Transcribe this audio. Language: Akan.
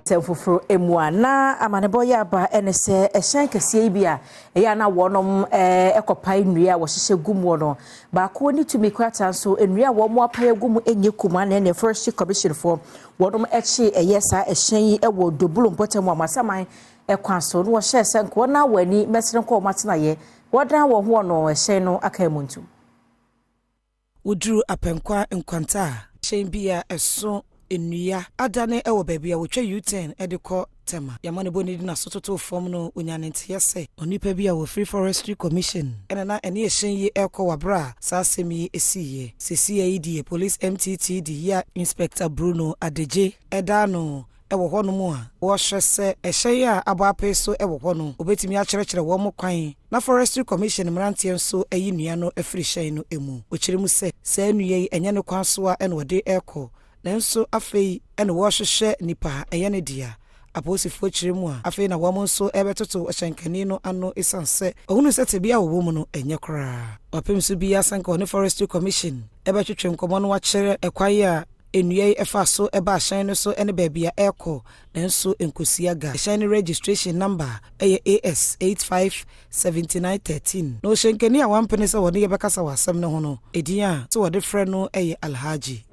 Sɛm foforɔ mu a na amanebɔ yɛ aba ne sɛ ɛhyɛn kɛseɛ yi bi a ɛyɛ a na wɔnom ɛkɔpae nnua a wɔhyehyɛ gu mu no baako ne tumi krataa nso nnua a wɔn apae agu mu nyɛ kuma na ɛne Forestry Commission foɔ wɔnom akyi ɛyɛ saa ɛhyɛn yi wɔ Dobulu mpɔtam a Amasaman ɛkwan so na wɔhyɛ sɛ nka wɔn a wɔn ani mɛsere nkɔ wɔn atenaeɛ wɔdan wɔn ho no ɛhyɛn no aka mu ntum. Woduru Apɛnkwa Nkwanta a, hyɛn bi a ɛso nnua adane wɔ baabi a wɔtwa U-turn de kɔ Tema. Yɛama ne bɔ ne di n'aso totoo fam no, onya ne nteɛ sɛ onipa bi a wɔfiri Forestry Commission ɛna na ɛne ɛhyɛn yi ɛrekɔ wɔ abere a saa asɛm yi esiiɛ. Sesia yi deɛ, Police MTTD yi a Inspector Bruno Adegye ɛda no ɛwɔ hɔnom a wɔrehwɛ sɛ ɛhyɛn a abɔ apee so ɛwɔ hɔ no, obetumi akyerɛkyerɛ wɔn kwan na Forestry Commission mmeranteɛ nso ayi nnua no afiri hyɛn no mu. Ɔkyerɛ mu sɛ saa nnua yi ɛnyɛ ne kwan so a ɛna wɔde ɛrekɔ, nanso afei ɛna wɔrehwehwɛ nipa a ɛyɛ ne dea. Apolisifoɔ kyerɛ mu a, afei na wɔn nso ɛbɛtoto hyɛnkani no ano esiane sɛ ɔhunu sɛ tebea a wɔwɔ mu no ɛnyɛ koraa. Wapem so bi asanka ɔne Forestry Commission ɛbɛtwetwe nkɔmmɔ no wakyerɛ ɛkwan a nnua yi ɛfa so ɛba ahyɛn no so ne baabi a ɛrekɔ, nanso nkosi aga. Ɛhyɛn no registration number ɛyɛ AS 857913 na ɔhyɛnkani a wampene sɛ wɔne yɛbɛkasa wɔ asɛm no ho no, edin a sɛ wɔde frɛ no ɛyɛ Alhaji.